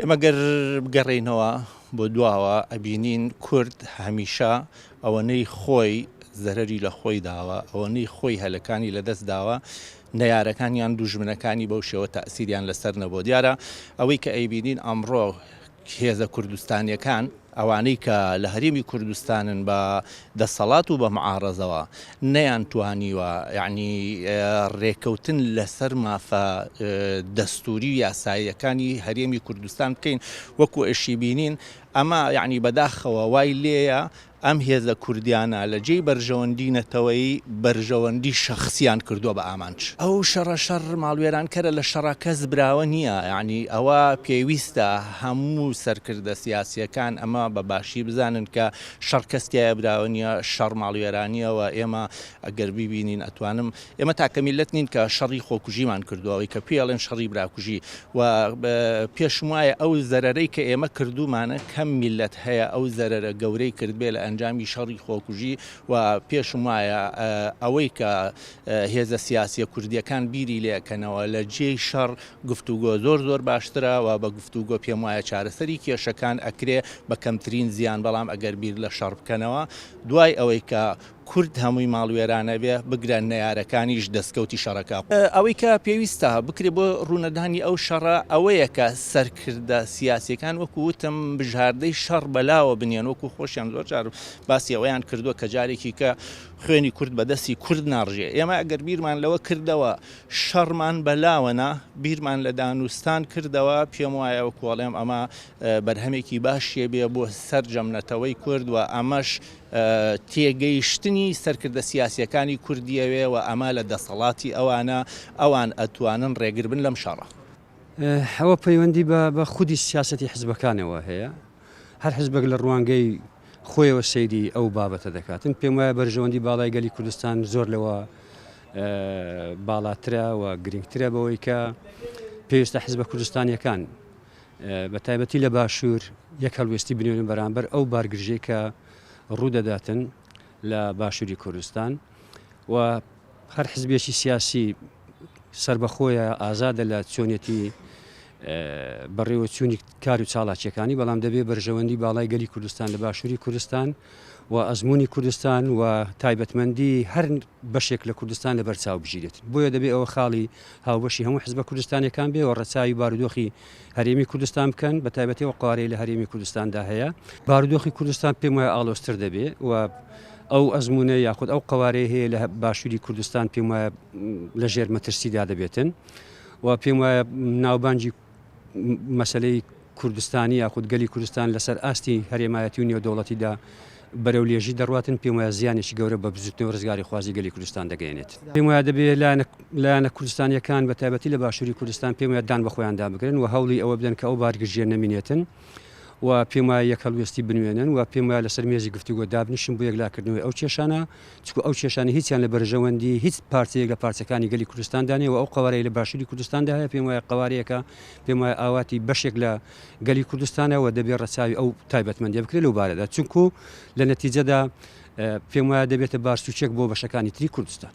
ئێمە گەر بگەڕێینەوە بۆ دواوە ئەبینین کورد هەمیشە ئەوەنەی خۆی زەرەری لە خۆی داوە، ئەوەنەی خۆی هەلەکانی لەدەست داوە، نەیارەکان یان دوژمنەکانی بەو شێوە تەئسیریان لەسەر نەبووە. دیارە ئەوەی کە ئەیبینین ئەمڕۆ هێزە کوردستانیەکان ئەوانەی کە لە هەرێمی کوردستانن بە دەسەڵات و بە معارەزەوە نەیانتوانیوە یەعنی رێکەوتن لەسەر مافە دەستوری و یاساییەکانی هەرێمی کوردستان بکەین وەکو ئەشی بینین ئەمە یەعنی بەداخەوە وای لێیە ئەم هێزە کوردیانە لە جێی بەرژەوەندی نەتەوەیی بەرژەوەندی شەخسیان کردووە بە ئامانج. ئەو شەڕە شەڕ ماڵوێرانکەرە لە شەڕا کەس براوە نییە یەعنی ئەوە پێویستە هەموو سەرکردە سیاسیەکان ئەمە بە باشی بزانن کە شەڕ کەس تیایا براوە نییە شەڕ ماڵوێرانیە و ئێمە ئەگەر بیبینین ئەتوانم ئێمە تاکە میللەت نین کە شەڕی خۆکوژیمان کردووە، ئەوەی کە پێی ئەڵێن شەڕی براکوژی و پێشم وایە ئەو زەرەرەی کە ئێمە کردوومانە کەم میللەت هەیە ئەو زەرەرە گەورەی کردبێ لە ئەنجامی شەڕی خۆکوژی و پێشم وایە ئەوەی کە هێزە سیاسیە کوردیەکان بیری لێ ئەکەنەوە لە جێی شەڕ گفتوگۆ زۆر زۆر باشترە و بە گفتوگۆ پێم وایە چارەسەری کێشەکان ئەکرێ بە کەمترین زیان بەڵام ئەگەر بیر لە شەڕ بکەنەوە دوای ئەوەی کە کورد هەمووی ماڵوێرانە بێ، بگرە نەیارەکانیش دەستکەوتی شەڕەکە. ئەوەی کە پێویستە بکرێ بۆ ڕوونەدانی ئەو شەڕە ئەوەیە کە سەرکردە سیاسیەکان وەکو وتم بژاردەی شەڕ بەلاوە بنێن، وەکو خۆشیان زۆر جار باسی ئەوەیان کردووە کە جارێکی کە خوێنی کورد بە دەستی کورد ناڕژێ. ئێمە ئەگەر بیرمان لەوە کردەوە شەڕمان بەلاوە نا، بیرمان لە دانوستان کردەوە، پێم وایە وەکو ئەڵێم ئەمە بەرهەمێکی باشیە بێ بۆ سەرجەم نەتەوەی کورد و ئەمەش تێگەیشتنی سەرکردە سیاسییەکانی کوردیەوێ و ئەمە لە دەسەڵاتی ئەوانە، ئەوان ئەتوانن ڕێگربن لەم شەڕە. ئەوە پەیوەندی بە خودی سیاسەتی حزبەکانەوە هەیە، هەر حزبێک لە ڕوانگەی خۆیەوە سەیری ئەو بابەتە دەکاتن، پێم وایە بەرژەوەندی باڵای گەلی کوردستان زۆر لەوە باڵاترە و گرنگترە بەوەی کە پێویستە حزبە کوردستانیەکان بە تایبەتی لە باشوور یەک هەڵوێستی بنوێنن بەرامبەر ئەو بارگرژیەی کە ڕوودەداتن لە باشووری کوردستان و هەر حزبێکی سیاسی سربەخۆیە ئازادە لە چۆنیەتی بەڕێوەچوونی کار و چاڵاکیەکانی بەڵام دەبێ بەرژەوەندی باڵای گەلی کوردستان لە باشووری کوردستان و ئەزمموی کوردستان و تایبەتمەندی هەر بەشێک لە کوردستان لەبەر چاو بگیرێت. بۆیە دەبێ ئەوە خاڵی هاوبەشی هەموو حزبە کوردستانیەکان بێ و ڕەچاوی بارودۆخی هەرێمی کوردستان بکەن، بە تایبەتی ئەو قەوارەی لە هەرێمی کوردستاندا هەیە. بارودۆخی کوردستان پێم وایە ئاڵۆزتر دەبێ و ئەو ئەزموونە یاخود ئەو قەوارەی هەیە لە باشووری کوردستان پێم وایە لە ژێر مەترسیدا دەبێتن و پێم وایە ناوبانگی مەسەلەی کوردستانی یاخود گەلی کوردستان لەسەر ئاستی هەرێمایەتی و نێودەوڵەتیدا بەرەو لێژی دەڕواتن، پێم وایە زیانێکی گەورە بە بزوتنەوەی ڕزگاریخوازی گەلی کوردستان دەگەیەنێت. پێم وایە دەبێ لایەنە کوردستانییەکان بە تایبەتی لە باشووری کوردستان پێم وایە دان بە خۆیاندا بگرن و هەوڵی ئەوە بدەن کە ئەو بارگرژییە نەمینێتن و پێم وایە یەک هەڵوێستی بنوێنن و پێم وایە لەسەر مێزی گفتوگۆ دابنیشن بۆ یەکلاکردنەوەی ئەو کێشانە چونکە ئەو کێشانە هیچیان لە بەرژەوەندی هیچ پارچەیەک لە پارچەکانی گەلی کوردستاندا نیە و ئەو قەوارەی لە باشووری کوردستاندا هەیە پێم وایە قەوارەیەکە پێم وایە ئاواتی بەشێک لە گەلی کوردستانە و دەبێ ڕەچاوی ئەو تایبەتمەندیە بکرێت لەو بارەدا چونکو لە نەتیجەدا پێم وایە دەبێتە بارسوچێک بۆ بەشەکانی تری کوردستان.